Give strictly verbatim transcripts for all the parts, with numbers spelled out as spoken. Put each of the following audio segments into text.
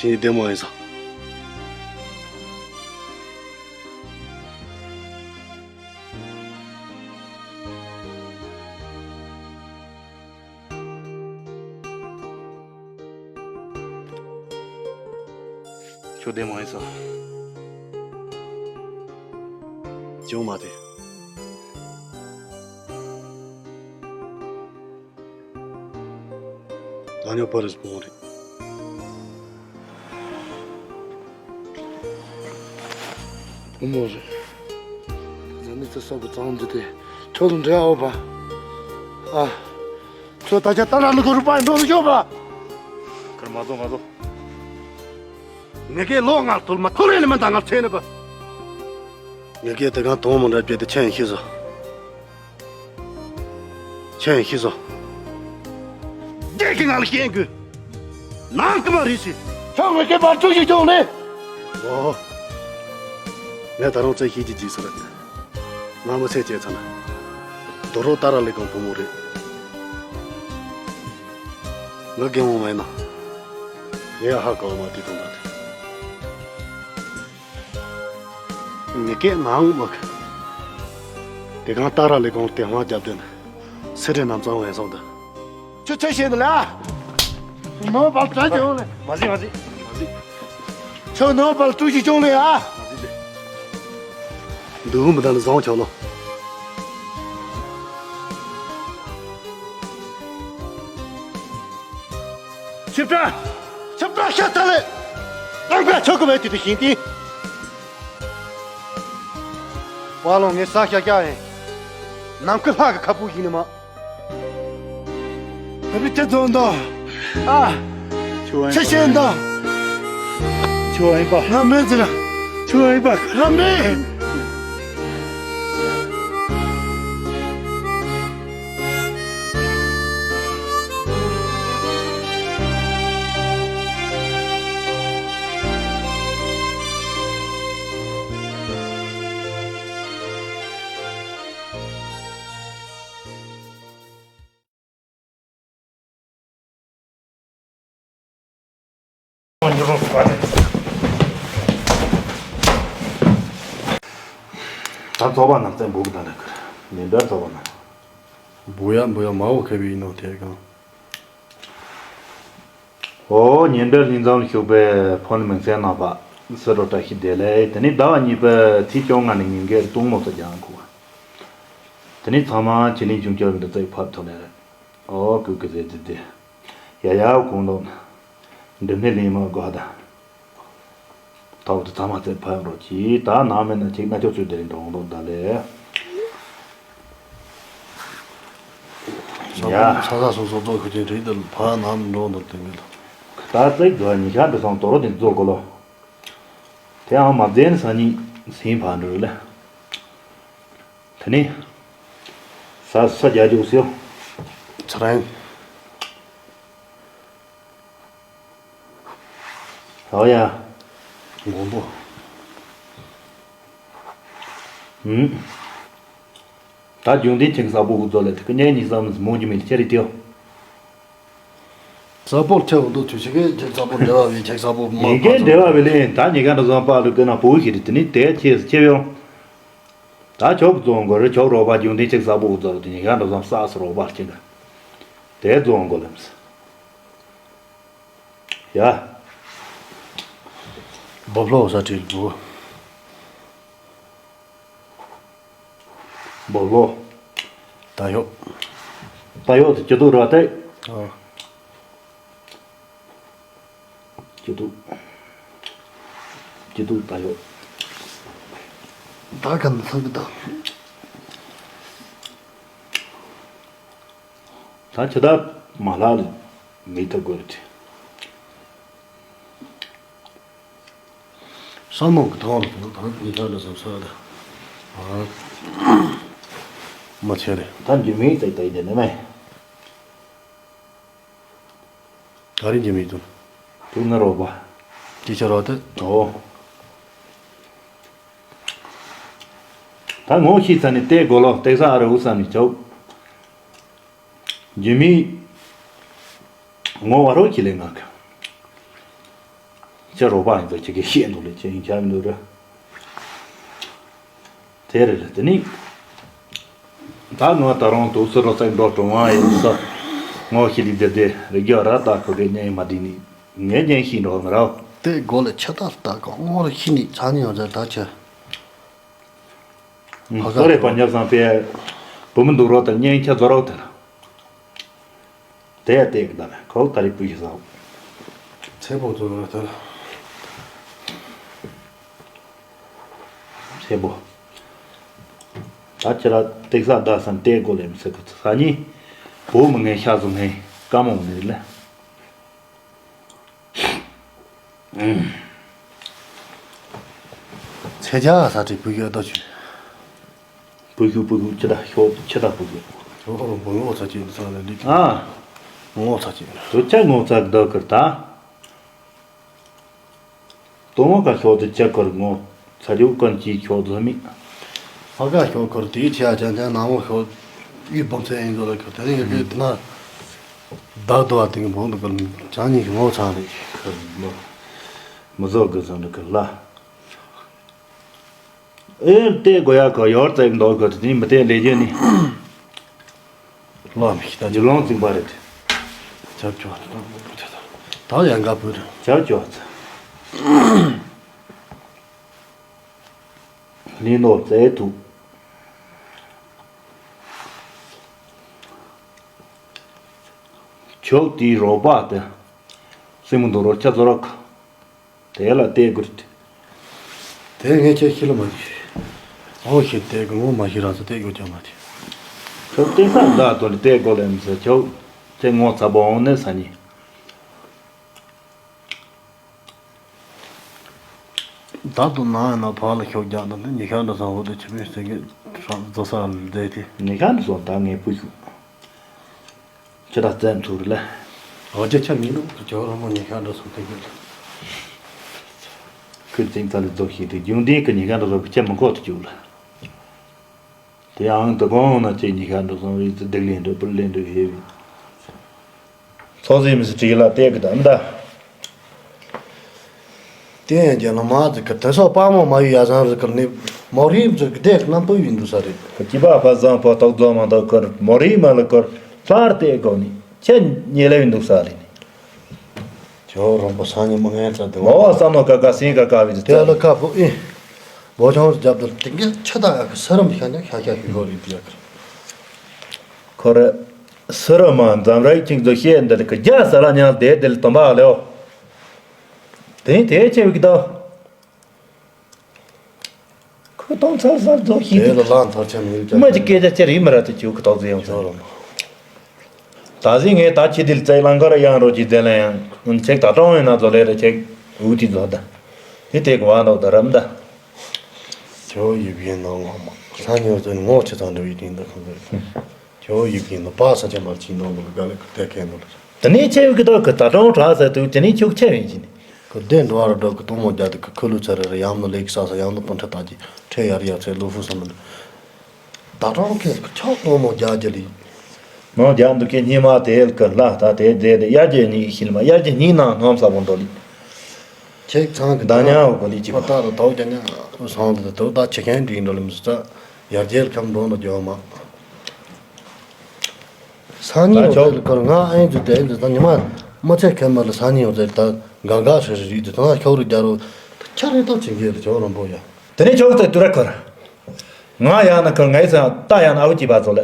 ཁྱེད་བདེ་མོ་ཡིན་ས། ཁྱོད་བདེ་མོ་ཡིན་ས། ཅུང་མ་བདེ། ང་ཉོ་པ་རེས་བུ་མོ་རེད། བུ་མོ་རེད། ད་ནི་ཚེ་སྲོག་གི་གཙང་འདི་དེ་ཁྱོད་ལ་འབྲེལ་བ་ཡོད་པ། ཨ། ཁྱོད་ད་ཆ་ཏཱ་ར་ལ་གོ་རུ་པ་འགྲོ་རུ་ཤོག་པ། ཁར་མ་བཟོ་མ་བཟོ། ངེད་ཀྱི་ལོ་ལྔ་ཐུལ་མ་ཐུལ་རེ་ནི་མི་འདང་ང་ཚེ་ནི་པ། ངེད་ཀྱི་དེ་གང་དོང་མོ་འདྲ་བྱས་ཏེ་ཆེན་ཤི་སོ། ཁྱོད་ཤི་སོང་། བདེ་གི་ང་ལ་སྐྱེན་དགོས། ནང་ཀི་མ་རིག་སི། ཁྱོད་ངའི་སྐེད་པར་བཙུགས་ཤིག་བྱུང་ནས། ཨོ། ངས་ད་རུང་རྩེ་ཤེས་ཀྱི་རྗེས་སུ་རེད། ང་མི་ཚེ་སྐྱེལ་ཚར་ན། དོ་རོ་ཏཱ་ར་ལས་གང་བུ་མོ་རེད། ང་རྒན་མོ་མ་ཡིན་ན། ངས་ཧ་གོ་མ་དེ་དང་ད་དེ། ངེད་ཀྱི་ནང་མི་གི། དེ་གང་ཏཱ་ར་ལས་གང་དེ་དབང་རྒྱབ་དོན། སེ་རེ་རྣམ་གཙང་བའི་སོང་དུ། ཁྱོད་ཆོས་བཤད་འདི་ལ། ནོར་བ་བྲལ་ཀྱང་ལ། མ་གཟིགས་མ་གཟིགས་མ་གཟིགས། ཁྱོད་ནོར་བ་ཀྲུའུ་ཞི་ཅུང་ལ་ཨ། མ་གཟིགས་ལེ། འདུག་མི་འདང་ནི་བཟང་ཆོག་ལོ། ཆིབས་བྲག་ཆིབས་བྲག་ཤ་ཚ་ལེ། རང་པས་ཆོག་གི་མེད་དེ་དེ་བཞིན་ཏེ། བ་ལོང་ངས་ས་ཤ་ཤ་ཡིན། ནམ་ཁུ་ལྷག་གི་ཁ་སྤུ་ཡིན་ནི་མ། ད་རི་ཅི་ཚོང་དང་། ཨ། ཆུ་ཆུ་ཤེས་དང་། ཆུ་ཨེ་པ། ང་མེད་ཟེར། ཆུ་ཨེ་པ། ང་མེད། ད་ཚོགས་པ་ནང་བཙན་འབུག་དང་ལ་ཁར་ཉིན་དར་ཚོགས་པ་ནང་། འབུ་ཡ་འབུ་ཡ་མ་འོ་ཁེ་བི་ཡིན་ནོ་དེ་གང་། ཨོ་ཉིན་དར་ལྷན་འཛོམས་ལ་ཞུགས་པའི་ཕོ་ནི་མིང་སྲིང་རྣམ་པ་སེ་རོ་བཀྲ་ཤིས་བདེ་ལེགས། དེ་ནི་ཟླ་བ་གཉིས་པའི་ཚེས་བཅོ་ལྔ་ནས་ཉིན་འགའི་སྟོང་མོ་ཚོ་ཀྱང་གོ། དེ་ནི་ཚང་མ་ཆེད་ལས་ཆུང་ཆུང་འདི་ཚོའི་ཕབ་ཐོག་ལས་རེད། ཨོ་ཀུ་ཀུ་ཟེར་ཙི་ཙི། ཡ་ཡ་གོང་ལོག་ན། འབྲི་སྣེ་ལེན་མ་དགོས་ད། ཐོག་ཏུ་ཚང་མ་ཚེ་ཕབ་རོགས་གྱིས། ད་ནང་མེད་ན་ཅིག་ན་ཆོག་ཚུལ་དེ་རིང་འགྲོ་འགྲོ་ད་ལས། ཡ། ས་ས་སོ་སོ་ཚོ་ཁུ་ཆེན་རེད་དེ་ཕ་ནང་འགྲོ་འདུག་དེ་མེད་ལ། ད་ཙིག་འགྲོ་ཉི་ཤར་འགྲོ་སོང་དོ་རོ་དེ་རྫོགས་གོ་ལོ། དེ་ཨང་མ་བཙན་ས་ཉིན་སེང་ཕ་འགྲོ་ལ། དེ་ནས། ས་ས་རྒྱ་རྒྱུགས་སེའོ། ཚ་རང་། ཨོ་ཡ། མགོན་པོ། ཧུམ། ད་རྒྱུན་ལྡན་ཁྱེད་ཀྱི་ས་པོ་གུ་ཛོ་ལེ་ཐི་ཀི་ཉེ་ཉི་ས་མི་མོ་རྒྱུ་མེད་ཁྱེད་རེད་དེའོ། ས་པོ་ཁྱེད་འུ་དུ་དུས་ཆེ་གེ་ཁྱེད་ས་པོ་འབྲེལ་བ་བའི་ཁྱེད་ས་པོ་མ་ངེད་ཀྱི་འབྲེལ་བ་བའི་ལེ་ད་ཉེ་ག་འདྲ་བཟང་པ་ལུ་ཀི་ན་པོ་ཞིག་རེད་དེ་ནི་དེ་ཁྱེད་ཁྱེད་ཡོང་། ད་ཆོག་རྫོང་དགོས་རེད་ཆོག་རོགས་པ་རྒྱུན་ལྡན་ཅིག་ས་པོ་རྫོང་དེ་ཉིན་གང་འགྲོ་བསམ་ས་སུ་རོགས་པ་ཅིག་དེ་རྫོང་དགོས་ལེམས། ཡ། སྦོབ་ལོ་ས་ཁྲིལ་འདུག་སྦོབ་ལོ། ད་ཡོག་ད་ཡོག་དེ་ཅི་འདུག་ར་ཏེ། ཨ། སྐྱིད་སྡུག་སྐྱིད་སྡུག་ད་ཡོད། ད་ག་ནས་ཚང་གི་ད། ད་ཁྱེད་ད་མ་ལག་ལ་མི་ཐུབ་དགོས་རེད། ས་མོ་གི་ཐང་ལ་ད་ད་ཉི་ཤར་ལ་བཟོ་ས་ད། མ་ཆེ་རེད། ད་འཇུ་མིའི་ཚིག་ད་ཡིན་དེ་ནི་མེད། ག་རེ་བྱེད་མི་འདུག་དེ་ང་རོགས་པ། དེ་ཆ་རོགས་ཏེ། ཨོ། ད་ངོ་ཤེས་ས་ནས་ཏེ་གོ་ལོ་ཏེ་ས་ཨ་རུ་བསམ་ནས་ཆོག་རྒྱུ་མི་ངོ་བ་རོགས་ཀྱི་ལས་ང་ག་ཁྱེད་རོགས་པ་ཡིན་ཙང་ཁྱེད་ཀྱིས་བཤད་འདུག་ལས་ཁྱེད་ཡིན་ཁྱེད་མི་འདུག་ར། དེ་རེད་ལ་དེ་ནི། ད་ང་ད་རུང་དུག་སེ་རོ་ཙག་འགྲོ་གྲོང་བ་ཡིན་ས། ངོ་ཤི་ལི་དེ་དེ་རེ་རྒྱ་ར་ད་ཁོ་གི་གཉེན་མ་དྲིས་ནི་ངས་གཉེན་ཤི་འགྲོ་མི་ར། དེ་སྒོ་ལ་ཆ་ད་ལྟ་གང་ངོ་ར་ཤི་ནི་ཚ་ནི་ཡང་ཟེར་ད་ཆ། ཧ་ག་སོ་རེ་པ་ཉབ་སང་པས་བུ་མི་འདུག་རོགས་དང་གཉེན་ཁྱེད་རྫོ་རོགས་དེ་ལ། དེ་ཡ་བལྟས་ཀྱི་ད་ལ་ཁོ་ད་རེ་སྤུས་ཤིག་ཟ། ཚེ་པོ་ཚོ་ལ་ད་ལ། ཚེ་པོ། ད་ཁྱེད་ལ་ཏེག་ས་ད་སམ་བལྟས་དགོས་ལེ་མི་ཟེར་གི་ས་ནི། བོ་མི་ངན་ཤ་བཟོ་ངན་དཀའ་མོ་ངན་ལ། ཚེ་རྒྱ་ས་དེ་བུ་ཡོད་དོ་ཆུ། བུ་ཤུ་བུ་ཤུ་ཁྱི་དག་ཤོག་ཁྱི་དག་བུ་ཤུ། ཁྱོད་ཁོ་རང་བུ་ངོ་ཚ་ཅིག་འདི་ཚ་ལ་འདི། ཨ། ངོ་ཚ་ཅིག་དུ་ཆ་ངོ་ཚ་གི་དོ་ཁིར་ད། དོ་མོ་ཀ་ཤོག་དུ་ཆ་ཁར་ངོ་ཚ་རྒྱུ་ཀུན་གྱིས་ཤོག་ཚ་མི། ཧ་ག་ཤོག་ཁར་དེའི་ཆ་ཅན་ཅན་ན་མོ་ཤོག་ཡུལ་བུམ་ཚེ་ཡིན་ཚོ་ལ་ཁར་དེ་རིང་ཡོད་གི་དེ་ན། བདག་དོ་བ་དེ་གི་བུ་འདི་ཀར་ཅང་ཉིད་ཀྱི་ངོ་ཚ་རེད། མི་བཟོ་གི་ཚང་འདི་ཀར་ལ། ཨེ་བལྟས་དགོས་ཡག་ག་ཡོར་བཙལ་འདོགས་གི་དེ་མི་བལྟས་ལས་རྒྱུ་ནི། ལོ་མི་ཤི་ད་རྒྱུ་ལོང་བཙུགས་པ་རེད། ཇབ་ཅོ་ད་ད་ཡང་ག་བུ་རེད། ཇབ་ཅོ་ལི་ནོར་བཙལ་ཐུབ། ཁྱོད་དེའི་རོགས་པ་དེ། སྲིང་མོ་འདུག་རོགས་ཁྱེད་ཚོ་རོགས། དེ་ལ་བལྟས་དགོས་རེད། དེ་ངས་ཁྱེད་ཤི་ལ་མ་ཤི། འོ་ཤི་བལྟས་དགོས་ངོ་མ་ཤི་རང་ཚོ་བལྟས་དགོས་ཀྱང་མ་ཤི། ཁྱོད་བལྟས་ས་འདྲ་དོ་ལ་བལྟས་དགོས་ལ་མི་ཟེར་ཁྱོད། དེ་ངོ་ཚ་པོ་འོང་ནས་ས་ནི། ད་དུང་ན་ཡང་ན་ཕ་ལ་ཤོག་རྒྱག་ན་ནི་ཉི་ཤར་འདྲ་ས་འོ་དེ་ཆི་མོ་ཟེར་གི་རང་རྫོ་ས་ལ་བསྡད་དེ། ཉི་ཤར་འདྲ་སོང་ད་ངས་བུ་ཤུག་ཁྱེད་རང་བཙན་ཐུབ་རེད་ལ། འོ་ཅེ་ཆ་མིན་འདུག་ཁྱོད་རང་མོ་ཉི་ཤར་འདྲ་སོང་དེ་གི། ཁོས་ཙིང་ཙ་ལི་རྫོ་ཤེས་དུས་རྒྱུན་ལྡན་གི་ཉི་ཤར་འདྲ་སོང་གི་ཁྱེད་མི་གོ་ཐུབ་ཅུག་ལ། དེ་ཡང་དུ་གོང་ན་ཅེ་ཉི་ཤར་འདྲ་སོང་རིག་ཙི་སྡིག་ལེན་འདྲ་པུར་ལེན་འདྲ་ཧེ་བི། ཚོགས་ཟིན་མི་སི་བྲིས་ལ་བལྟས་གི་ད་འདའ། དེ་ཡང་རྒྱ་ལ་མ་ཟིག་གི་དེ་སོགས་དཔའ་མོ་མ་ཡུལ་ཡ་བཟང་རི་ཀར་ནི་མོ་རིམ་ཟིག་གི་དེ་རྣམ་པོ་ཡིན་འདུག་ས་རེད། སྐྱི་པ་ཕ་བཟང་པོ་ཏོག་རྫོང་མ་འདོག་ཀར་མོ་རིམ་མ་ལ་ཀར་ལྷར་བལྟས་གོ་ནི་ཁྱེད་ཉེ་ལེ་ཡིན་འདུག་ས་རེད་ནི། ཇོ་རོང་པོ་སང་ཉིན་མ་ངན་ཙམ་དེ་ངོ་བ་བསམ་མནོ་ཀ་ཀ་སིང་ཀ་ཀ་བི་དེ་དེ་ལ་ཁ་ཕུ་ཨེ། བོ་ཆུང་རྒྱབ་དུ་དེང་གི་ཆུ་དག་ཡག་གི་ས་རམ་ཤ་ནི་ཤ་ཤ་ཤི་ཤོ་རི་དེ་ཡག་གི། ཁོ་རེ། སི་རི་མ་འཛམ་རའི་ཁྱིང་ཚོ་ཤེས་འདི་ལ་གི་རྒྱ་ས་ལ་ཉང་དེ་དེ་ལ་དུམ་པ་ལེའོ། དེ་དེ་ཆེ་བི་གི་དོ། ཁོ་དོང་ཚར་ཚར་ཚོ་ཤེས་དེ་ལ་ལ་མཐར་ཆ་མི་རིགས་མ་ཅི་སྐད་ཆ་ཅི་རིགས་མི་ར་དེ་ཅིའུ་གི་དོག་ཟེ་ཡང་ཚོ་རོ། ད་གཟིག་ངས་ད་ཁྱི་དེ་ལ་བཙལ་ལང་ཀ་ར་ཡང་རོ་ཅི་དེ་ལ་ཡང་ཆེག་ད་གྲོང་ཡིན་ན་ཚོ་ལས་ར་ཆེག་འུ་དེ་ཚོ་ད། དེ་དེ་གི་བ་འདོག་ད་རམ་ད། ཇོ་ཡིབ་ཡིན་ནོ་ངོ་མ། ས་ཉོ་ཚོ་ངོ་ཆེ་ཚང་འགྲོ་ཡི་དེ་འདི་ཁོང་ཚོ། ཇོ་ཡིབ་ཡིན་ནོ་པ་ས་ཆེན་པར་ཅིག་ནོ་ལུག་ག་ལེ་ཁུ་ཏེ་ཁེ་ནོ་ལུག་དེ་ནས་ཆེ་བི་གི་དོ་གི་ད་གྲོང་གྲགས་ཟེར་དུས་དེ་ནས་ཁྱུག་ཆེ་བིན་ཅི་ནི། ཁུ་དེ་འགྲོ་བ་ར་འགྲོ་གི་གཏོང་མོ་རྒྱ་དེ་གི་ཁུ་ལུ་ཚེ་རེ་རེ་ཡམ་ནོ་ལེགས་ས་ས་ཡམ་ནོ་པོན་ཁྲ་ད་ཅི་ཁྲེ་ཡར་ཡར་ཚེ་ལུ་ཧུ་ས་མི་འདུག་ད་གྲོང་ཁེ་ཁུ་ཆོག་གཏོང་མོ་རྒྱ་རྒྱ་ལི། མོ་རྒྱ་འདུག་ཁེ་སྙེ་མ་དེ་ལ་གི་ལ་ད་དེ་དེ་དེ་དབྱར་གྱི་ནི་ཤིལ་མ་དབྱར་གྱི་ནི་ནང་སྣམ་ས་བོ་འདོ་ལི། ཁྱེད་ཚང་གི་ད་ཉག་གོ་ལི་ཅི་པ། ད་ད་དོག་ཀྱ་ཉག་སོང་དེ་དོག་ད་ཆེ་ཁན་འདྲི་འགྲོ་ལི་མི་སི་ད་ཡར་རྒྱལ་ཁམས་འགྲོ་ན་འགྱོ་མ། སང་ཉིན་ཡོང་ཚེ་ལ་ཁར་ང་ཨེན་ཚུ་དེ་ཨེན་ཚུ་ད་ཉི་མ་མ་ཚད་ཁན་མ་ལ་སང་ཉིན་ཡོང་ཚེ་ད་ག་ག་ཧྲི་ཧྲི་རི་དེ་ད་ང་ཁྱོ་རུ་རྒྱ་རུ་ད་ཁྱ་རེ་ཏོ་ཅི་གེ་ལ་ཇོ་རོན་པོ་ཡ། དེ་ནས་ཁྱོ་ད་དུ་ར་ཁར། ང་ཡང་ན་ཁར་ངའི་སང་ད་ཡང་ན་ཨ་བུ་ཅི་པ་ཚོ་ལེ།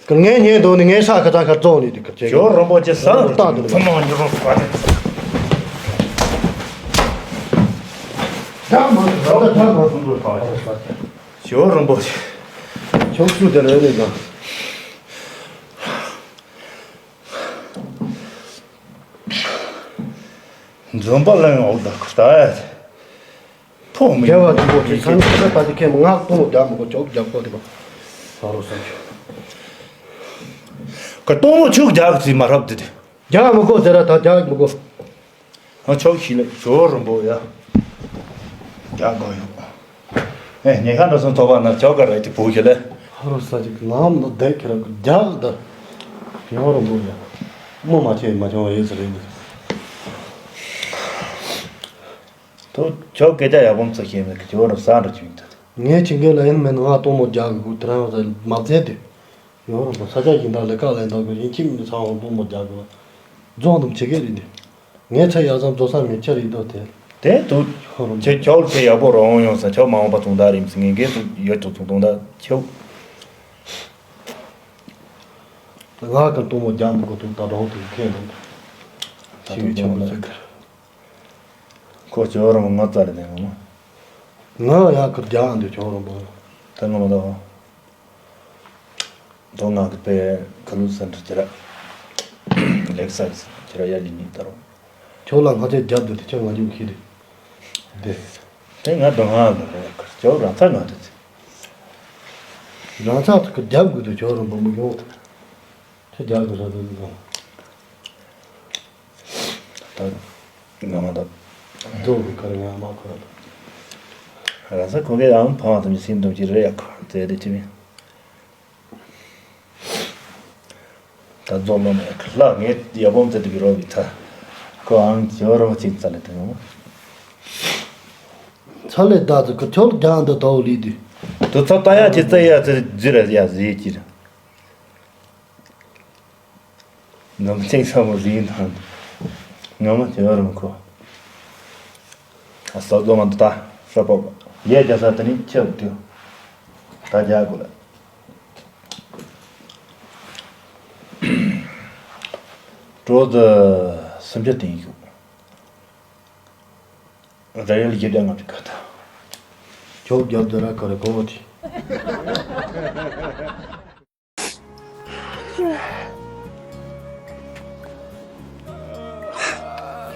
ཀར་ངའི་ཉེ་དོ་ནི་ངའི་ས་ཁ་ཚང་ཁར་བཙོང་ནི་དེ་ཁར་ཆེ། ཇོ་རོན་པོ་ཆེ་ས་ལྟ་དུ་ཐུ་མོ་ཉི་རོ་ཀ་རེ། ད་མ་ད་ད་ད་མ་སུ་འགྲོ་ཐང་། ཇོ་རོན་པོ་ཆེ། ཆོག་ཚུལ་དེ་རེད་ནི་ད། འཛོམས་པ་ལ་ཡང་འོག་ད་ཁུ་ད། ཕོ་མི་རྒྱལ་བ་དུ་བོ་དེ་ཚང་མ་ཕ་དེ་ཁེ་མ་ངག་གཏོང་རྒྱག་མི་དགོས་ཅོག་རྒྱག་གོ་དེ་པ། ཧ་རོ་སང་ཆུ། ཀ་གཏོང་མོ་ཆུ་རྒྱག་ཚི་མ་རབ་དེ་དེ། རྒྱག་མི་དགོས་ཟེར་ར་ད་རྒྱག་མི་དགོས། ཨ་ཆོག་ཤི་ལེ་ཇོ་རོན་པོ་ཡ། རྒྱག་དགོས་ཡོད། ཨེ་ཉེ་ཁ་འགྲོ་སོང་ཐོབ་པ་ན་ཆོག་ག་རེད་དེ་བུ་ཤི་ལེ། ཧ་རོ་ས་ཅིག་ནམ་ལ་བསྡད་ཁྱེད་རང་རྒྱག་ད། ཇོ་རོན་པོ་ཡ། མོ་མ་ཆེ་མ་ཆུང་བ་ཡོད་ཟེར་རེད། དོ་ཁྱོད་སྐད་ཆ་ཡག་པོ་ཚ་ཤེས་མེད་གི་ཁྱོད་རང་ཟ་འགྲོ་ཆུང་ཐལ། ངས་ཁྱི་འགན་ལ་ཡིན་མིན་ང་སྟོང་མོ་རྒྱག་གི་དེ་རང་ཡང་མ་བཙལ་ཏེ། ཡོང་རང་ས་ཆ་ཞིག་འདྲ་ལས་ཀ་ལས་འདྲ་གི་ཡིན་ཁྱིམ་ནས་ཚང་བ་སྟོང་མོ་རྒྱག་གི་རྫོང་དུ་ཆེ་གེ་རེད་འདི། ངས་ཚ་ཡག་ཙམ་རྫོང་ས་མི་ཆ་རེད་འདུག་དེ། དེ་དུ་ཁྱོད་ཁྱོད་ཚེ་ཡག་པོ་རང་ཡོང་ས་ཁྱོད་མ་འོངས་པ་ཚོང་བདག་རིམ་སི་ངན་གེ་དུ་ཡོད་དུ་ཚོང་དོང་ད་ཁྱོད། ང་གི་སྟོང་མོ་རྒྱག་མི་དགོས་དུ་ད་རང་དུ་ཁེལ་འདུག་ད་ཤི་བའི་ཆེན་པོ་ཟེར་གི། ཁོ་ཁྱོད་རང་ང་རྩ་ལས་ནས་ངོ་མ། ང་ཡང་ཁུར་རྒྱག་འདོད་ཁྱོད་རང་པོ། ད་ང་མ་ད། དོ་ང་གི་པའི་ཁ་ལུ་སེན་ཏྲ་ཅི་ར། ལེགས་སར་ཅི་ར་ཡ་ལི་ནི་ད་རོ། ཁྱོད་ལ་ང་ཚོས་རྒྱབ་འདུག་དེ་ཁྱོད་ང་འཇུག་ཤེས་རེད། དེ། དེ་ང་དོ་ང་ལ་རེད་ཁུར་ཁྱོད་རང་ཚ་ང་དུ་ཚེ། རང་ཚ་ཁུར་རྒྱབ་དགོས་དུ་ཁྱོད་རང་པོ་མི་ཡོང་། ཁྱོད་རྒྱག་དགོས་ས་དུ་དུ་དང་། ད། ང་མ་ད། རྫོགས་དགོས་ཁར་ང་མ་ཁོ་ར་ད། ར་ས་ཁོ་གེ་ཨང་ཕང་བ་དམ་སིན་དུམ་གྱི་རེ་ཡ་ཁོ་ཙེ་དེ་ཅི་མི། ད་རྫོགས་ལོ་མེ་ཁ་ལ་ངས་ཡ་བོམ་ཙེ་དུ་གི་རོ་བི་ཐ། ཁོ་ཨང་ཇོ་རོ་ཅིག་ཙ་ལེ་དུ་ཡོང་། ཚ་ལེ་ད་ཙི་ཁོ་ཁྱོད་རྒྱང་དུ་དོ་ལི་དུ། དུ་ཚ་ད་ཡ་ཅི་ཙེ་ཡ་ཙེ་ཛི་ར་ཡ་ཟི་ཅི་ར། ནམ་ཅིག་ས་མོ་ཟིན་དང་། ང་མ་དེ་བར་མི་ཁོ། ས་རྡོ་མ་འདུག་ད་ས་པོ། ཡས་རྒྱ་ས་དེ་ནི་ཁྱབ་དུ། ད་རྒྱ་དགོས་ལ། གྲོ་ཟ་སུམ་བརྒྱ་དེ་ཡིན་ཤོག་ར་ཡལ་བརྒྱད་བརྒྱ་ལྔ་བཅུ་ག་ད། ཁྱོད་རྒྱབ་དུ་ར་ཁ་ར་གོ་བོ་དེ།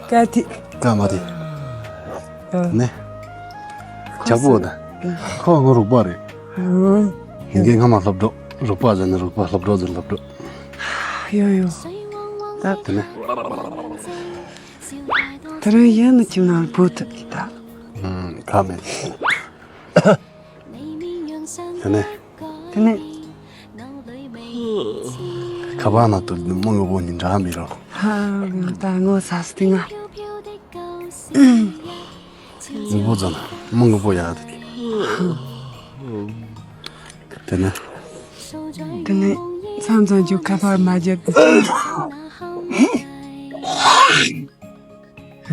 ཀ་ཏི། ཀ་མ་ཏི། ཨ། ནེ། ཇག་པོ་ད། ཁོ་ངོ་རུག་པ་རེད། ཨ། ཡིན་གྱི་ང་མ་སློབ་གྲོགས་རུག་པ་ཟེར་ནས་རུག་པ་སློབ་གྲོགས་ཟེར་སློབ་གྲོགས། ཡོ་ཡོ། ད། དེ་ནས། ད་རུང་ཡང་ན་ཁྱིམ་ནང་བུ་ཐུབ་ཀྱི་ད། ཨུམ་ཁ་མེད། དེ་ནས། དེ་ནས། ཁ་པར་ནང་དུ་མི་ངོ་བོ་ཉིན་གྲངས་མི་རོ། ཧ་ང་ད་ངོ་ས་སྟེང་ང་། ངོ་བོ་ཙམ་མི་ངོ་བོ་ཡག་དེ། དེ་ནས། དེ་ནས་མཚམས་མཚམས་ཀྱི་ཁ་པར་མ་བརྒྱབ་དེ། ཨ།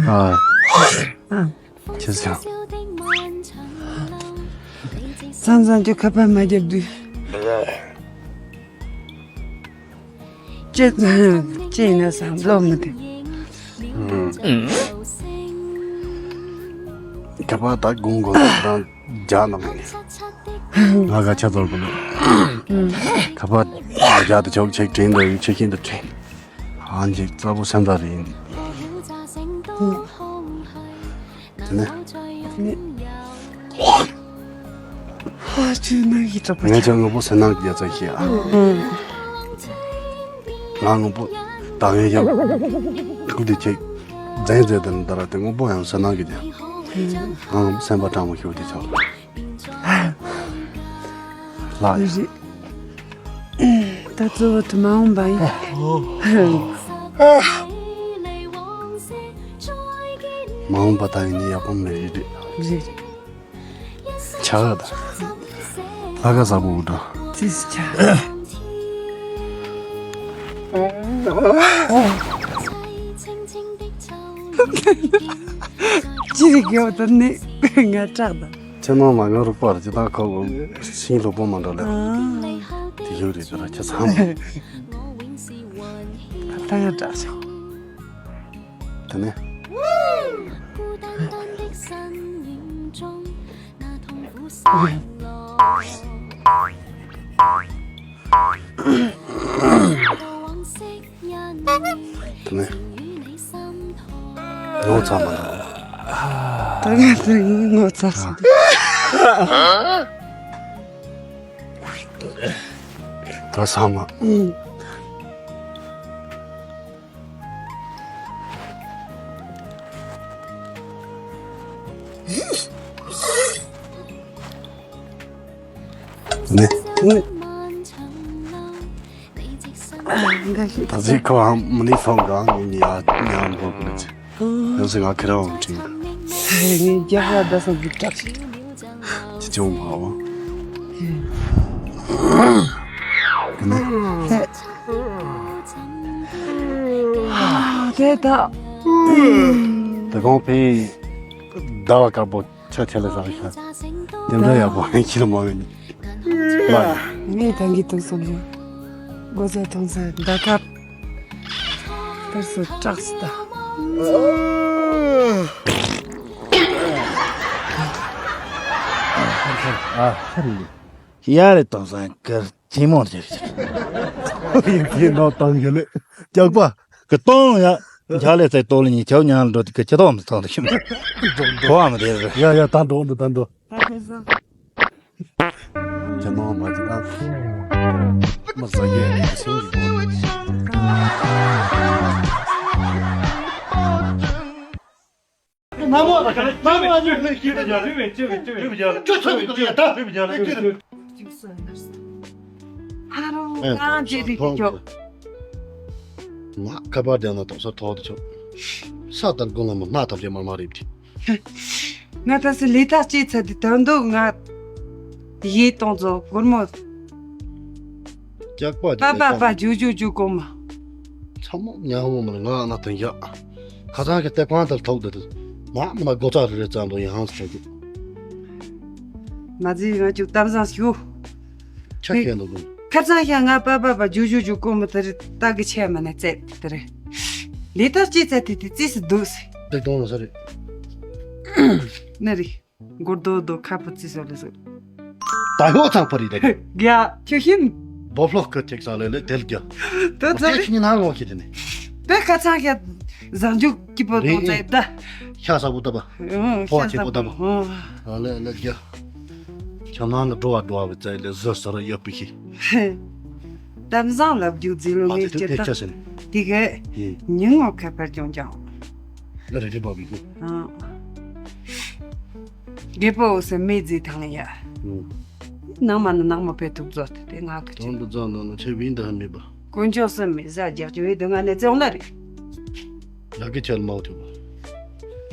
ཨ། ཁྱེད་ཚང་། མཚམས་མཚམས་ཀྱི་ཁ་པར་མ་བརྒྱབ་དུས། ཅི་ཅི་ཡིན་ན་བསམ་བློ་མི་འདུག་ཁ་པར་ད་དགོང་དགོང་རང་རྒྱག་ན་མ་ནི། ང་ག་ཆ་ཚོར་གི་མེད། ཁ་པར་རྒྱག་ཏུ་ཆོག་ཆེག་དྲན་འདོད་ཡོད་ཆེ་ཤིན་ཏུ་དྲན། ཨང་ཅིག་རྩ་བོ་སེམས་ཐག་རེད་ཡིན། དེ་ནས། ཧ་ཅུ་ནང་གི་གྲོགས་པོ་ངས་ཆ་དངོས་པོ་སེམས་ནང་གི་རྒྱ་ཚ་ཤེས་ཨ། ང་དངོས་པོ་ད་ངས་ཀྱང་ཁུག་དེ་ཁྱེད་རྫན་རྫན་དེ་ནི་ད་ར་དེ་དངོས་པོ་ཡང་སེམས་ནང་གི་རྒྱ། ང་དངོས་པོ་སེམས་པ་དྲང་མོ་ཤོད་དེ་ཆོག་ལགས། རེད། ད་གཙོ་བོ་དུ་མ་འོངས་པ་ཡིན། མ་འོངས་པ་ད་ཡིན་ནི་ཡག་པོ་མེད་རེད། རེད། ཆ་ག་ད། ལྷ་ཁ་ས་བུ་འགྲོ། ཙིས་ཆ། ཅི་རིག་ཡོད་དུ་ནི་ང་སྐྲག་ད། ཁྱེད་ནང་མ་ང་རུག་པར་ཅི་ད་ཁོ་ཤིང་ལོ་པོ་མ་འགྲོ་ལེ། དེ་ཡོད་རེད་དེ་ར་ཁྱེད་ཚང་མ། ད་ཡང་སྐྲག་ཤོག་དེ་ནས། དེ་ནས། ངོ་ཚ་མ་འདུག་ད་ང་ཚོ་ངོ་ཚ་སོང་། ད་ཚ་མ། ཨུ། ནི། ད་ཚིག་ཁོ་ཨང་མི་ནི་ཕོང་གང་ངོ་ཉི་ཡ་ཉ་འགོ་གི་ལི་ཚི། ཡང་སེ་ང་ཁེ་ར་འོང་ཁྲིང་གི། ངས་རྒྱག་ཡ་ད་སོང་གི་སྐྲག་ཤི། ཅི་ཅུང་མ་བ། དེ་ད། ད་གོང་ཕེ་ཟླ་བ་དཀར་པོ་ཆ་ཆ་ལ་བཟང་ཤ། དེ་འདྲ་ཡག་པོ་ཁྱེད་མ་ངན། ལ། ངས་ད་གི་ཐུག་སོང་ཡོད། སྒོ་ཟ་ཐོང་ཟ་ཟླ་དཀར། དེར་སུ་སྐྲག་སི་ད། ཨ་ཧ་རི། ཡ་རེ་དང་སང་ཀར་ཐི་མོ་རེ་རེ། ཡིན་གྱི་ནོ་དང་ཡོད་ལེ། རྒྱག་པ། གི་ཏོང་ཡ། འཇའ་ལེ་ཚེ་ཏོ་ལི་ཉི་ཆའོ་ཉང་འགྲོ་དི་གི་ཁྱི་ཏོ་མི་ཚང་དི་ཤི་མི། གོ་བ་མི་དེ་རེ། ཡ་ཡ་ད་འགྲོ་འགྲོ་ད་འགྲོ། ད་ཁོས་སོ། ཅི་མ་མ་ཅི་ཨ། མ་ཟ་ཡེ་ཡེ་སེང་གི་གོ། ཨ་རོ་ང་རྗེས་དེ་ཅིག་ཅོ། ང་ཁ་པར་རྒྱག་ན་དོག་ས་ཐོག་ཏུ་ཆོག་ས་ལྟར་དགོན་ལ་མོ་སྣ་ཐབས་ཅན་མར་མ་རེད་དེ། ང་ད་སི་ལི་ཐག་ཅིག་ཚད་དེ་དོན་དུ་ང་ཡིད་གཏོང་ཚོ་སྒོར་མོ། ཀྱག་པ་པ་པ་པ་ཇུ་ཇུ་ཇུ་གོ་མ། ཚ་མོ་ཉ་ཧོ་མ་ང་ན་དོན་ཡ། ཁ་སང་གི་སྟེགས་བང་དེར་ཐོག་དེ་དུ། མ་མ་ན་སྒོ་ཚ་རེ་རེ་ཙམ་དུ་ཡང་ཧང་སི་ཐོག་དུ། མ་ཟི་ང་ཅུ་ཏབ་ཟང་ཞུ། ཆ་ཁྱེད་ནོ་གུ། ཁ་སང་ཤ་ང་པ་པ་པ་ཇུ་ཇུ་ཇུ་གོ་མ་དེར་ལྟ་གི་ཆེ་མ་ན་ཙེ་དེ་རེ། ལི་ཐག་ཅིག་ཚད་དེ་དེ་ཙི་སི་འདུག་སི། སྟེགས་དོང་ལ་ས་རེད། ན་རི། མགོ་རྡོ་རྡོ་ཁ་པོ་ཙི་སོ་ལེ་སོ། ད་ཧོ་ཚང་པ་རི་རེད། རྒྱ་ཆུ་ཤིན། བོ་ཕློག་གི་ཅེག་ས་ལེ་ལེ་དེལ་རྒྱ། དོ་ཚ་རི། ཁྱི་ནང་ལོག་ཁྱི་དེ་ནི། དེ་ཁ་ཚང་ཤ་ཟང་ཇུག་གི་པོ་རེད་དོ་ཚ་ཡིབ་ད། ཤ་ས་བུ་ཏ་པ། ཕོ་ཆེ་པོ་ཏ་པ། ཨ་ལེ་ལེ་རྒྱ། ཁྱམས་ནང་ལ་འགྲོ་བ་འགྲོ་བ་བི་ཙ་ལེ་ཟོ་ས་ར་ཡོད་པི་ཤི། གཏམ་བཟང་ལབ་རྒྱུ་རྫི་ལོ་ངས་ཅི་ལྟར་དེ་གས་ཉིན་ངོ་ཁ་པར་ཀྱང་ཀྱང་། ལ་རེ་རེ་བ་བི་གུ། རྒད་པོ་འོ་སེ་མེ་རྫི་ཐང་ཡ། ནང་མ་ནི་ནག་མོ་པའི་ཐུག་རྫོགས་ཏེ་ང་གི་ཆེ། དོན་དུ་རྫོགས་ནོ་ནོ་ཆེ་བིན་དུ་ཧ་མེད་པ། དཀོན་མཆོག་སེ་མེ་ཟ་རྒྱག་ཅི་བའི་དུ་ང་ནས་བཙོང་ལ་རེད། ལ་གི་ཆལ་མའོ་ཐུ།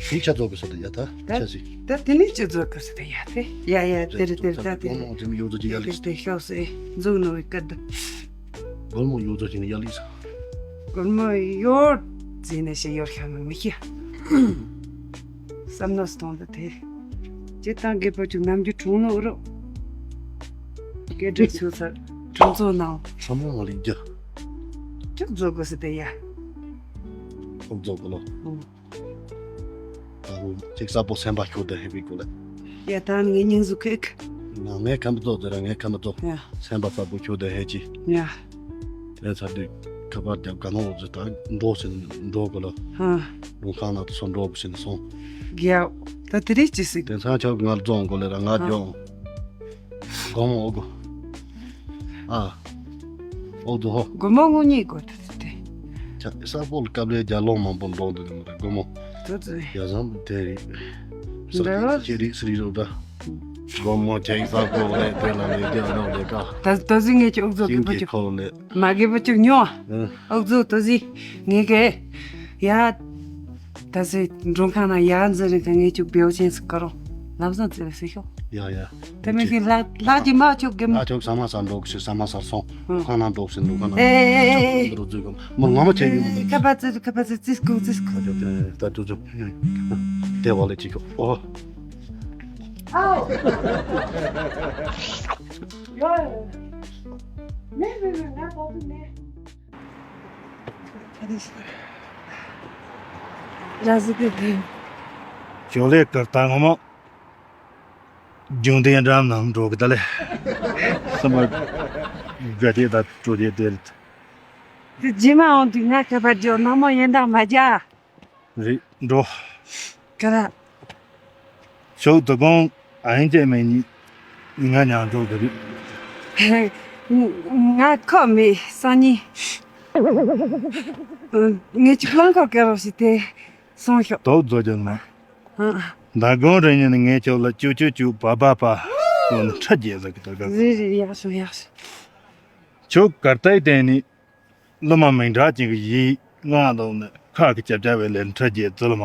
ཤིང་ཆ་ཚོགས་པའི་སོ་དེ་ཡ་ད་ད་ཆ་སི། ད་དེ་ནས་ཅི་ཚོགས་ཀི་སོ་དེ་ཡ་དེ་ཡ་ཡ་དེ་རེད་དེ་རེད་ད་དེ་རེད། གོར་མོ་ཡོད་ཚོ་ཅི་ཡ་ལི། དེ་ཤོག་སེ་འཛུགས་ནོ་བའི་སྐད་དུ། གོར་མོ་ཡོད་ཚོ་ཅི་ནི་ཡ་ལི་ས། གོར་མོ་ཡོད་ཟེར་ནས་ཤེས་ཡོད་ཤ་མི་མི་ཤེས། བསམ་ནོ་སྟོང་དུ་དེ། ཅི་དང་རྒད་པོ་ཅིག་ནམ་རྒྱུན་གྲོང་ནོ་རོ། སྐད་སྒྲིག་ཚུལ་ཚར་གྲོང་ཚོ་ནང་། ཚང་མ་ང་ལི་རྒྱ། ཅི་རྫོགས་དགོས་སི་དེ་ཡ། ཨོ་རྫོགས་དགོས་ལོ། ཨོ། ཨ་ཧུ་ཅིག་ས་པོ་སེམས་པ་ཁྱོད་དེ་ཧེ་བི་གོ་ལེ། ཡ་ད་ངའི་སྙིང་གཟུགས་ཁེག་ང་ངའི་ཁམས་རྫོགས་དེ་ར་ངའི་ཁམས་རྫོགས། ཡ། སེམས་པ་ས་པོ་ཁྱོད་དེ་ཧེ་ཅི། ཡ། དེ་ཚ་དུས་ཁ་པར་རྒྱབ་ག་ནོ་འོ་ཟི་ད་འགྲོ་སི་འགྲོ་གོ་ལེ། ཧ། རུང་ཁང་ན་དུ་སོང་འགྲོ་བུ་སི་ནི་སོང་། རྒྱ། ད་དེ་རིགས་ཅི་སི། དེ་ཚང་ཆོག་ང་རྫོང་གོ་ལེ་ར་ང་ཧ། རྒྱོང་། སྒོར་མོ་ཨོ་གོ། ཨ། ཨོ་དོ་ཧོ། སྒོར་མོ་དངུལ་གཉིས་དགོས་ཏེ་ཏེ། ཆ་ས་པོ་ལ་སྐབས་ལས་རྒྱ་ལོང་མང་པོ་འགྲོ་འདུག་གི་མ་རེད་སྒོར་མོ། དོ་ཙི། ཡ་བཟང་དེ་རེད། ས་འདྲ་བ། ཅི་ཅི་རིགས་སི་རིགས་རོ་ད། སྒོར་མོ་ཆ་ས་པོ་ལས་དེ་ལ་ལས་རྒྱ་ལོང་ལས་ཀ། ད་དོ་ཙི་ངས་ཀྱི་ཨོ་ཛོ་གི་ཅིང་པོ་གི་ཅིག་ཁོ་ལས། མ་རྒད་པོ་ཅིག་ཉོ། ཨ། ཨོ་ཛོ་དོ་ཙི། ངས་གི། ཡ། ད་སེ་མགྲོན་ཁང་ན་ཡར་འཛིན་རིང་ག་ངས་ཅུག་བེའུ་ཆེན་སུ་ཀ་རོ། ལམ་སང་བཙལ་སེ་ཤོག་ཡ་ཡ། ད་མི་གི་ལག་ལག་གི་མ་ཅུག་གི་མ། ཨ་ཅོག་ས་མ་ས་འགྲོ་གི་ས་མ་ས་སོང་། ཁང་ན་འགྲོ་གི་འགྲོ་ཁང་ན། ཨེ་ཨེ་ཨེ། འགྲོ་འཛུལ་གི་མ་ངོ་མ་ཆེ་གི་མ། ཁ་པ་ཙི་ཁ་པ་ཙི་ཙི་སྐུ་ཙི་སྐུ། ད་ཅོག་ཅོག་དེ་བ་ལེ་ཅི་ཁོ་ཨོ། ཨའོ། ཡོ། མེ་མེ་མེ་ང་ཏོག་ཏུ་མེ། ར་ཟི་ཏི་ཏི། ཞོ་ལེ་ཀར་ཏང་མོ། ཇུང་ཏེ་འགྲམ་ནང་འགྲོ་གི་ད་ལེ། སམ་པ་ག་ཏེ་ད་ཏྲོ་ཏེ་ཏེ། ཏི་ཇི་མ་འོང་དུས་ང་ཁ་པར་ཇོ་ནང་མོ་ཡན་དག་མ་རྒྱ། རེད་འགྲོ། ཀ་ར། ཤོག་དུ་གོང་ཨ་ཡིན་ཅེ་མེ་ནི་ང་ཉང་འགྲོ་གི་རེད། ང་ཁོ་མི་སང་ཉིན་ངས་ཅིག་རླངས་འཁོར་སྐད་རོགས་ཞིག་དེ་སོང་ཤོག་དོག་རྫོགས་ཀྱང་ན། ད་གོང་རེ་ཉིན་ངས་ཁྱོད་ལ་ཅུ་ཅུ་ཅུ་པ་པ་པ་ཁོ་ནི་ཁྲ་རྒྱས་ཟ་གི་ད་ག་ཟེར་རེད་ཡག་ཤོ་ཡག་ཤོ། ཁྱོད་གར་ལྟའི་སྟེང་ནི། སློབ་མ་མིང་གྲགས་ཅན་གྱི་ཡིག་ང་ལོག་ནས་ཁ་གི་ཅབ་ཅབ་བའི་ལས་ཁྲ་རྒྱས་རྩོལ་མ།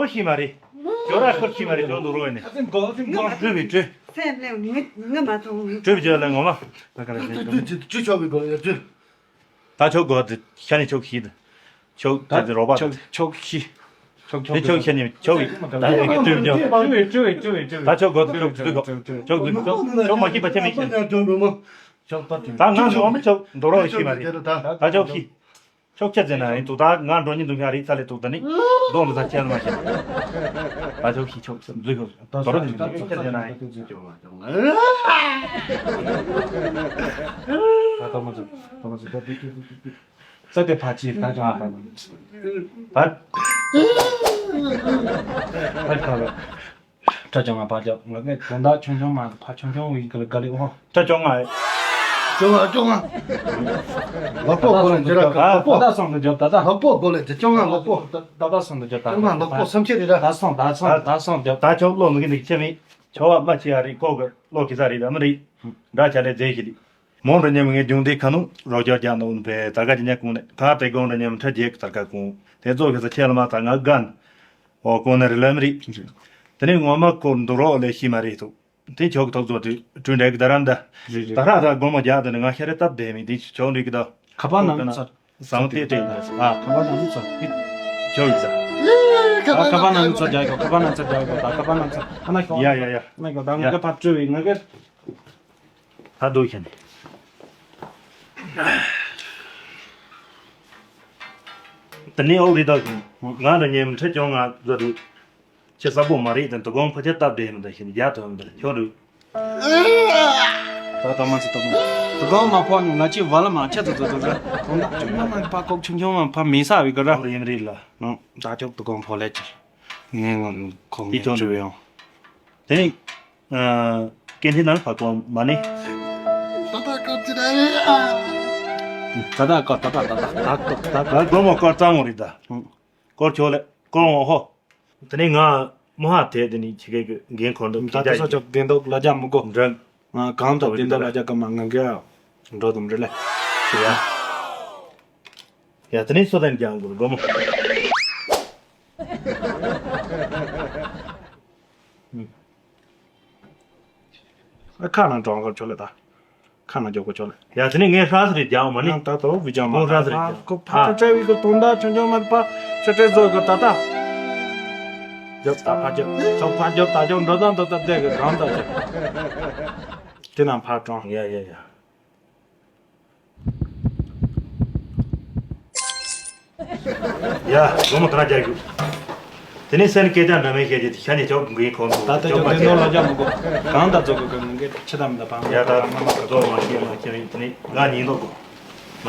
པོ་ཤི་མ་རེད། ཇོ་ར་ཁོ་ཤི་མ་རེད། ཇོ་འདུག་རོགས་ནས། ཨ་ཙི་མགོ་ཨ་ཙི་མགོ། སྤྲུལ་བའི་སྤྲུལ། སེམས་ལས་ངུ་ངུ་མ་ཐོང་། སྤྲུལ་བའི་ཇོ་ལ་ངོ་མ། ད་ག་རེ་ཅུ་ཅུ་ཅུ་ཅུ་ཆོག་གི་གོ་ཡ་ཅུ། ད་ཆོག་གོ་དེ་ཤ་ནི་ཆོག་ཤི་དེ། ཆོག་ད་དེ་རོ་པ་ཆོག་ཆོག་ཤི། ཆོག་དེ་ཆོག་ཤ་ནི་ཆོག་ད་དེ་སྤྲུལ་བའི་ཇོ། ཅུ་ཅུ་ཅུ་ཅུ། ད་ཆོག་གོ་དེ་ཆོག་ཚུལ་གོ། ཆོག་ཚུལ་གོ། ཆོག་མ་ཤི་པ་ཆེ་མི་ཤི། ད་ང་ཚོ་འོ་མི་ཆོག་འདུག་རོགས་ཤི་མ་རེད། ད་ཆོག་ཤི། ཆོག་ཆ་ཟེར་ན་ཡིན་འདུག་ད་ང་འགྲོ་ཉིན་འདུག་ང་རིག་ཚ་ལས་འདུག་ད་ནི་གདོང་དུ་ད་ཁྱེད་མ་ཤེས། ད་ཆོག་ཤི་ཆོག་འཛུལ་གོ། དོ་རོ་དེ་ཆོག་ཆ་ཟེར་ན་ཡིན། ད་ད་མ་ཚོ་ད་མ་ཚོ་ད་དུ་དུ་དུ་དུ་དུ། ས་དེ་ཕ་ཆི་ད་ཅང་ཨ་ད་ད་ད་ཁ་ལ། ཁྲ་ཆུང་ང་ཕ་ཆུང་ང་གི་དོན་དག་ཆུང་ཆུང་མ་ཕ་ཆུང་ཆུང་ཡིན་ག་ལ་ག་ལེ་འོ། ཁྲ་ཆུང་ང་། ཆུང་ང་ཆུང་ང་། ལག་པོ་གོ་ལ་འཇི་ར་ད་ལག་པོ། ད་ད་སོང་དུ་འཇོབ་ད་ད། ལག་པོ་གོ་ལ་འཇི་ཆུང་ང་ལག་པོ། ད་ད་སོང་དུ་འཇོབ་ད་ཆུང་ང་ལག་པོ་བསམ་ཤེས་རེད་ར། ད་སོང་ད་སོང་ད་སོང་འཇོབ། ད་ཆོག་བློ་མི་གི་འདུག་ཆེ་མི། ཆོག་བ་མ་ཆེ་ཡ་རེད་ཀོ་གི་བློ་གི་ས་རེད་ད་མི་རེད། འདྲ་ཆ་ལས་རྫས་ཤིག་རེད། མོང་འགྲོ་ཉམས་ངའི་རྒྱུང་འདི་ཁ་ནུ་རོ་རྒྱག་རྒྱག་ནོ་འཕེ་ད་ག་ཅི་ཉ་ཀུང་ནས་ག་དེ་དགོང་འགྲོ་ཉམས་ཁྲ་རྒྱས་ཀྱི་དར་ཁ་ཀུང་དེ་ཚོ་གི་ས་ཆེ་ལ་མ་ད་ང་དགའ་ནི། འོ་ཀུང་ནས་རི་ལམ་རི། དེ་ནས་ངོ་མ་ཀོ་འདུག་རོགས་ལས་ཤི་མ་རེད་ཐུག་དེ་ཁྱོད་ཀྱི་ཐོག་ཚོ་དུ་གྲོས་འདྲ་གི་ད་ར་འདི། རེད་རེད། ད་ར་ད་སྒོར་མོ་བརྒྱ་དེ་ནི་ང་ཤ་རེ་སྟབས་བདེ་མི་དེ་ཁྱོད་འདྲ་གི་ད། ཁ་པར་ནང་ཚར། ཟང་ཐེ་ཏྲེ་ཡིན་ད། ཨ། ཁ་པར་ནང་ཚར། ཁྱོད་ཡིན་ད། ཨ། ཁ་པར་ནང་ཚར་རྒྱག་གོ། ཁ་པར་ནང་ཚར་རྒྱག་གོ། ད་ཁ་པར་ནང་ཚར། ཨ་ན་ཁྱོད། ཡ་ཡ་ཡ། ཨ་ན་ཁྱོད་ད་ང་ག་ཕར་བྲོས་བས་ང་ག་ད་འདུག་ཤ་ནི། དེ་ནས་ཨོ་རི་དག་ང་འདྲ་ཉེམ་ཁྲི་ཅུང་ང་ཟ་རུ། ཁྱེད་གསར་པོ་མ་རེད་དང་དུ་གོང་ཕ་ཁྱེད་སྟབས་བདེ་མི་འདུག་ཤིན་རྒྱ་ཐོན་འདུག་ཁྱོད་རུ། ད་ད་མ་ཚོ་ད་མ། དུ་གོང་མ་ཕོག་ནི་ང་ཅི་བ་ལ་མ་ཁྱེད་ཚོ་ཚོ་ཚོ་ཚོ། དུང་ད་ཆུང་ཆུང་མ་ཕ་ཁོག་ཆུང་ཆུང་མ་ཕ་མི་ས་བི་ག་ར། ཨོ་ཡིན་རེད་ལ། ནང་ད་ཁྱོད་དུ་གོང་ཕོག་ལས་ཀྱི། ངས་ང་ཁོང་ངས་དེ་ཚོ་བྲོས་ཡོང་། དེ་ནི། ཀེན་ཐིན་ནང་ཕ་གོང་མ་ནི། ད་ད་ཀ་ཅི་ར་ཡ། ད་ད་ཀ་ད་ད་ད་ད་ད་ད་ད་ད། ད་སྒོར་མོ་སྐོར་གཙང་མོ་རེད་ད། སྐོར་ཆོག་ལེ་སྐོར་འོང་ཧོ། དེ་ནས་ང་མོ་ཧ་དེ་དེ་ནས་ཁྱི་གེ་གི་འགན་འཁུར་འདུག་ད་ཁྱི་དེ་ཚོ་རྒྱག་ཅོག་བདེན་འདུག་ལ་རྒྱ་མི་དགོ། འགྲོ། ང་གང་དང་བདེན་འདུག་ལ་རྒྱ་གི་མ་ང་གི་འགྲོ་དུམ་རེ་ལེ། ཡ། ཡ་དེ་ནས་སོ་དན་རྒྱག་འགུར་སྒོ་མོ། ཨ་ཁ་ནང་གྲོང་གར་ཆོ་ལེ་ད། ཁ་ན་རྒྱོབ་གོ་ཆོག་ལེ། ཡ་དེ་ནི་ངས་ཧྲ་ས་རེ་རྒྱག་མ་ནི། ད་ཏོ་བི་ཅང་མ་ཁོང་ཧྲ་ས་རེ་རྒྱག་ཁོ་ཕ་ཁྲ་ཁྲ་བི་གོ་དོན་དག་ཆུང་ཆུང་མ་ཕ་ཁྲ་ཁྲ་བཟོ་གོ་ད་ད། རྒྱོབ་ད་ཕ་རྒྱོབ་ཚོ་ཕ་རྒྱོབ་ད་རྒྱོབ་འགྲོ་ད་འགྲོ་ད་དེ་གི་གང་ད་རྒྱོབ། དེ་ན་ཕ་གྲོང་། ཡ་ཡ་ཡ། ཡ། སྒོར་མོ་ད་ར་རྒྱག་རྒྱུ། དེ་ནས་སེམས་སྐད་ཆ་འདྲ་མིན་བཤད་རྒྱུ་དེ་ཤ་ཉེ་ཆོག་འགུལ་ཁོང་དུ་ད་ལྟ་ཅོག་ཅོག་མ་དེ་ནོར་ལ་བཤད། རྒྱག་མི་དགོས། གང་ད་ཚོ་གི་གི་ངེད་ཆེ་དམ་ད་ཕང་ཡ་ད་ང་མ་ཚོ་མ་ཤེས་མ་ཤེས་དེ་ནས་ང་ཉིན་ལོག་གོ།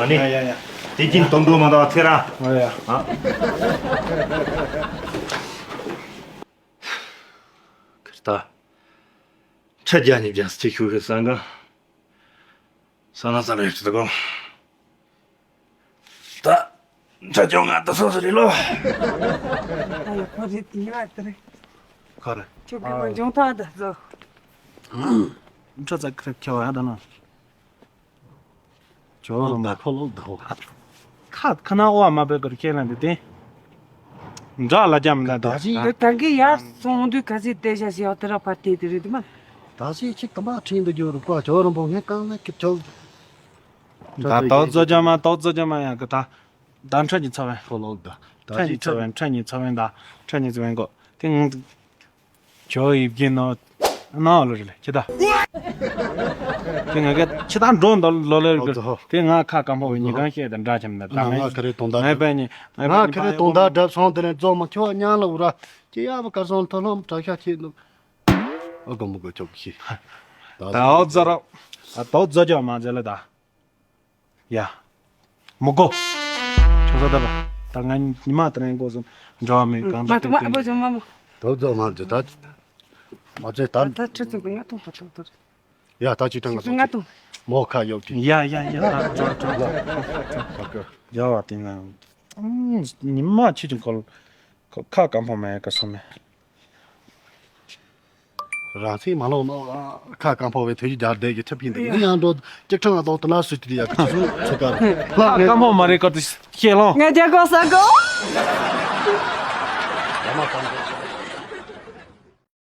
མ་ནི། ཡ་ཡ་ཡ། དེ་གཅིན་གཏོང་འགྲོ་མ་ད་ཚེ་ར། ཨ་ཡ། ཨ། ཁིར་ད། ཁྲ་རྒྱ་ཉིས་བརྒྱ་སྐྱེ་ཤུགས་ཤིག་བསམ་ག་ས་ན་ས་རེ་ཞིག་གོ། ད་ཁྲ་ཅོ་ང་ད་སོ་སོ་རེ་ལོ། ཨ་ཡ་ཁོ་རེ་དེ་ཡ་དེ་རེ། ཁ་རེ། ཁྱོད་ཀྱི་མ་འཇོང་ཐང་ད་ཟོ། ཁྲ་ཚ་ཁྲ་ཁྱོ་ཡ་ད་ན། ཇོ་རུ་མ་ཕོ་ལོག་དོ། ཁ་ཁ་ན་ཨོ་མ་པེ་ཀར་ཁྱེད་ལ་འདི་དེ། འདྲ་ལ་རྒྱ་མི་ད་ད་ཅི། ད་གི་ཡར་སོང་དུས་ག་ཚོད་བལྟས་བཞག་ཞེས་དེ་ར་ཕར་བལྟས་དེ་རེད་དེ་མ། ད་ཅི་ཅིག་ད་མ་ཁྲིན་དུ་འགྱུར་རུ་ཀ་ཇོ་རུ་མ་ངས་གང་ལ་ཁྱེད་ཆོག་ད་ཏོག་ཙོ་ཅོ་མ་ཏོག་ཙོ་ཅོ་མ་ཡ་གི་ད། ད་ཁྲ་ཉི་ཚ་བན། ཕོ་ལོག་ད། ད་ཁྲ་ཉི་ཅི་ཚ་བན་ཁྲ་ཉི་ཚ་བན་ད། ཁྲ་ཉི་ཚ་བན་གོ། དེ་ང་། ཇོ་ཡིབ་གི་ནོ། ནའོ་ལོ་རེ་ལེ་ཁྱི་ད། དེ་ང་ག་ཁྱི་ད་འགྲོ་འདོ་ལོ་ལེ་རེ་གི། ཨོ་ཙོ། དེ་ང་ཁ་སྐམ་པོ་བའི་ཉི་གང་ཤེས་དང་འདྲ་ཆམ་ན་ད། ང་ང་ཁ་རེ་དོན་དག་ངའི་པའི་ཉི་ངའི་ང་པའི་ཁ་རེ་དོན་དག་འདྲ་སོང་དེ་ནས་རྫོགས་མ་ཁྱོད་ཉང་ལ་འུ་ར་ཁྱི་ཡ་བ་གར་སོང་ཐོ་ལོམ་དྲག་ཤ་ཁྱི་འདུག་ཨོ་གོ་མོ་གོ་ཁྱོད་ཁྱི། ད་ཨོ་ཛ་ར། ཨ་ཏོ་ཛ་ཇ་མ་ཛ་ལེ་ད། ཡ། མི་དགོ། ཁྱོད་ཚོ་ད་པ། ད་ང་ཉི་མ་དེ་རིང་གོ་སོང་འགྲོ་བ་མི་གང་ད་མ་ཐུབ་མ་ཨ་པོ་ཅོ་མ་མོ། དོ་ཚོ་མ་འདི་ད། མ་ཚེ་ད། ད་ཁྲི་ཚོ་གི་ང་ཐུང་པ་ཐུང་ཐུང་། ཡ་ད་ཅི་ཐང་ང་ཐུང་ང་ཐུང་། མོ་ཁ་ཡོད་དེ། ཡ་ཡ་ཡ་ད་འགྲོ་འགྲོ་འགྲོ། ཡ་བ་དེ་ང་། ཉི་མ་ཆི་ཅིང་ཁོལ། ཁ་སྐམ་པོ་མེད་ག་སོ་མེད། རང་སེམས་མ་ལོག་ནོ། ཁ་སྐམ་པོ་བའི་ཐོས་ཀྱི་རྒྱལ་སྡེ་གི་ཐབས་ཡིན་འདུག་ཡིན་ཡང་འགྲོ་སྐྱིད་ཁྲང་ལ་ཏོག་ཏུ་ལ་སུ་དེ་ཡ་གི་ཚུ་ཚུ་ག་ལ་ཁ་སྐམ་པོ་མ་རེད་ཀ་ཏུ་ཤེས་ལོ། ང་རྒྱལ་གོ་ས་གོ། ཡ་མ་སྐམ་པོ།